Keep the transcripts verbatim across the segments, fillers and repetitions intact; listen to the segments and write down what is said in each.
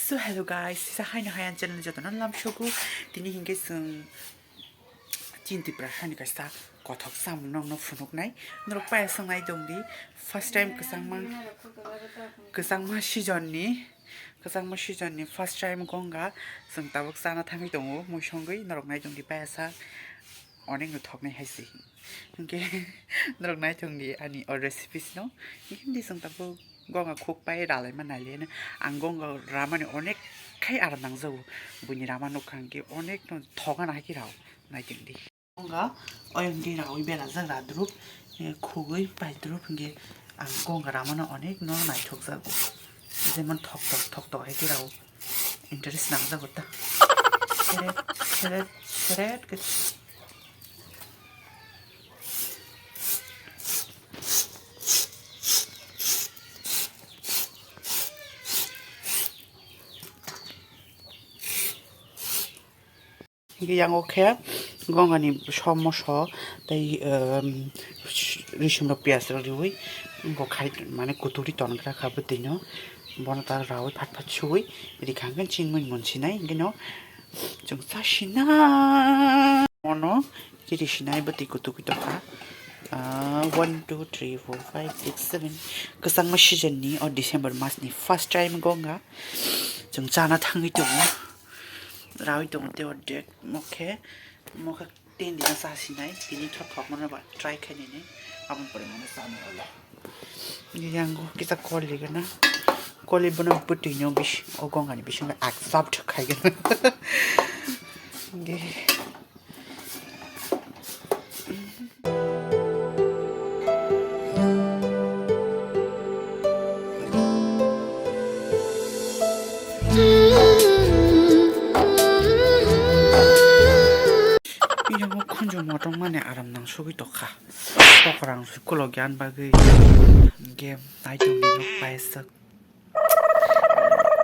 So hello guys, sisa haino hai ang channel jotono lamsogo. Tini hinkhe chwng chini Tripura hani kaisa kothok samung nokno phunuknai. Norok paya songnai tongdi. First time kwchangma, kwchangma season ni, kwchangma season ni first time gonga chwng tabuk chana thangwi tongo. Mui songwi norok nai tongdi paya sa. Onek no thoknai hai se. Hinkhe norok nai tongdi ani o recipes no. Hinkhe di chwng tabuk gonga khuk pai ralaima nai le no. Ang gonga ramani onek khai aram nangjago. Buini rama nukha hinkhe onek no thokna hai khe rao nai tongdi. Gonga oyang di rawi bela jak ra drup. Hinkhe khugwi pai drup hinkhe ang gonga ramano onek no naithok jago. Jemon thok thok thok thok hai khe rao. Interest nangjago ta. Seret, seret, seret khe. Hinkhe yango khe gongani som moso tei, ehm, risumrok piyaj rok riui bo khai mane kuturi tongra kha bwtwino. Bono ta raui phat phat suui rikha hinkhe chingmani monsinai hinkhe no chwng chasina. Bono kiri sinai bwtwi kutuk kutuk kha. Ah, one, two, three, four, five, six, seven. Kwchangma season ni o December mas ni first time gonga. Chwng chana thangwi tongo. Rawi tongo tei ordek. Mokhe, mokhe tin dina cha sinai. Tini thok thok mano ba try khainani. Aboni pore mano chana rwla. Yango kisa koli gana. Koli bono bwtwi no bis-, o gongani bisingo accept khai gana. Ge. Yango khunju motom mani aram nang sugwi tokha. Pokora ang sui kolok yan bagwi. Hinkhe naitok ni nok paisuk.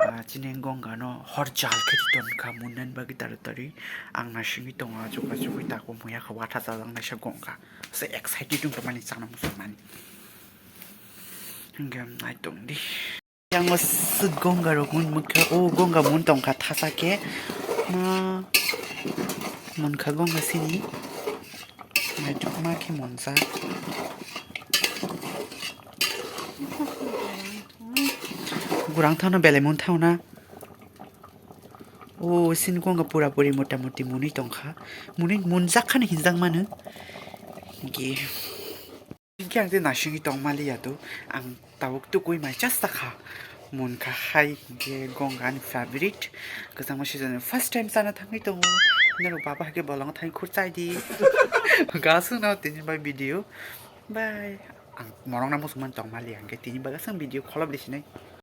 Ah, chini gonga no hor jal khe ton kha munan bagwi tari tari. Ang na singwi tongo achuk achuk wi tako muya kha watha chajak naisa gonga. Se excited wng mani chana muchung mani. Hinkhe naitok di. Yang o swk gonga rok mun mukha, o gonga mun tongkha thasa khe. Ma munkha gonga sini. Naithokma khe monjak. Gurang thano belai mun thao na. O sini gonga pura puri mota moti munui tongkha. Munui munjak khani hinjak mano. Ge. Hinkhe ang tei naisingwi tong maliya do, ang tabuk tukui mai chasta kha. Munkha hai hinkhe gonga ani favorite. Kwchangma season first time chana thangwi tongo. Norok baba hai khe bolong thangwi khur chai di. Gasung no tini bai video. Bye. Ang morok na muchung man tong maliya hinkhe tini bai gasung video kholop di sinai.